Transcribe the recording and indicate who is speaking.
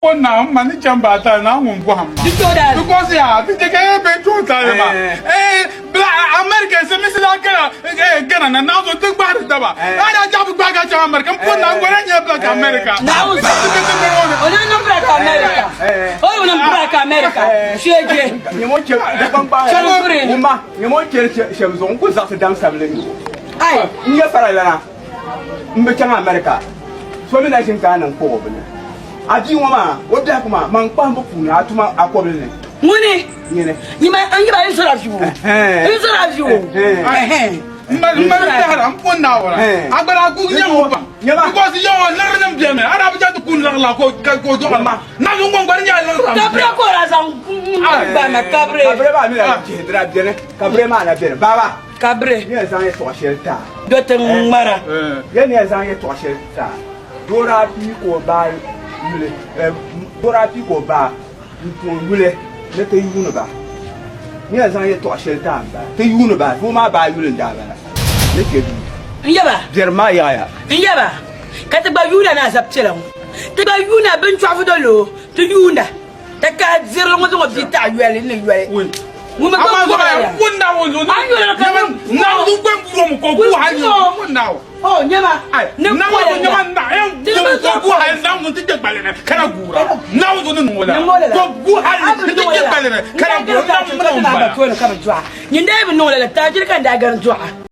Speaker 1: Ko na n ma ni chɛŋ baatali na ŋun bɔhim ma. Because yaa ti chɛ ka yɛ bɛ tuhi tali ma. Eh, bila America simisi daa kana eh, Ghana na naɣ so ti gbahiri daba. A daa chaɣ bi gbahi ka chaŋ America. M pun na n gɔna nyɛ black America.
Speaker 2: Naawuni o na niŋ black America. O niŋ black America. Sheje.
Speaker 3: Nyɛmo chɛ
Speaker 2: Chɛŋ
Speaker 3: ma nyɛmo chɛ shɛm zuɣu n ku zaɣisi dam sabili ni.
Speaker 2: Ai.
Speaker 3: N nyɛ faralana n bi chaŋ America. So mi na ʒini ka a niŋ kpuɣi o bini. A bia ŋɔ maa, o biɛhigu maa, man kpahimbu puuni a tuma a kɔbili ni.
Speaker 2: Ŋuni?
Speaker 3: Nyini.
Speaker 2: Nyima, n yiba n zɔra viu. N zɔra viu.
Speaker 1: M mali tɛhira m pun Naawuni a gba daa ku nyɛ ŋun pam because yaŋɔ liɣiri nim beni mi a daa bi chaŋ ti ku liɣiri la ka o dɔɣiri ma na zuŋ ŋɔ gba di nyɛla liɣiri
Speaker 2: Kabire ka o daa zaŋ gbaai ma kabire.
Speaker 3: Kabire maa mi na chihi dira beni kabire maa na beni baaba.
Speaker 2: Kabire.
Speaker 3: Ni yɛn zaŋ yɛtɔɣa shɛli ti a.
Speaker 2: Do ti ŋmara.
Speaker 3: Yɛn ni yɛn zaŋ yɛtɔɣa shɛli ti a. Doo daa pii ka o baa yuli doo daa pii ka o baa n-ti o yuli ni ti yuuni ba. N yɛn zaŋ yɛtɔɣ shɛli ti a m-bala, ti yuuni ba, doo maa baa yuli n-daa bala ni kpe duu.
Speaker 2: N yaba.
Speaker 3: Biɛrim maa yaɣiya.
Speaker 2: N yaba, ka ti gba yuuna ni azab piɛla ŋɔ. Ti gba yuuna binchɔɣufu dolo, ti yuunda. Ka kahi dirili ŋɔ zaŋ o bia taɣi yoli ni yoli. Ŋun mi gbubi buɣili la. A ni yoli ka O nyɛma ni kolinga. Ti bi zo Nyin daa bi niŋ lala, taajiri ka n daa gari dɔɣa.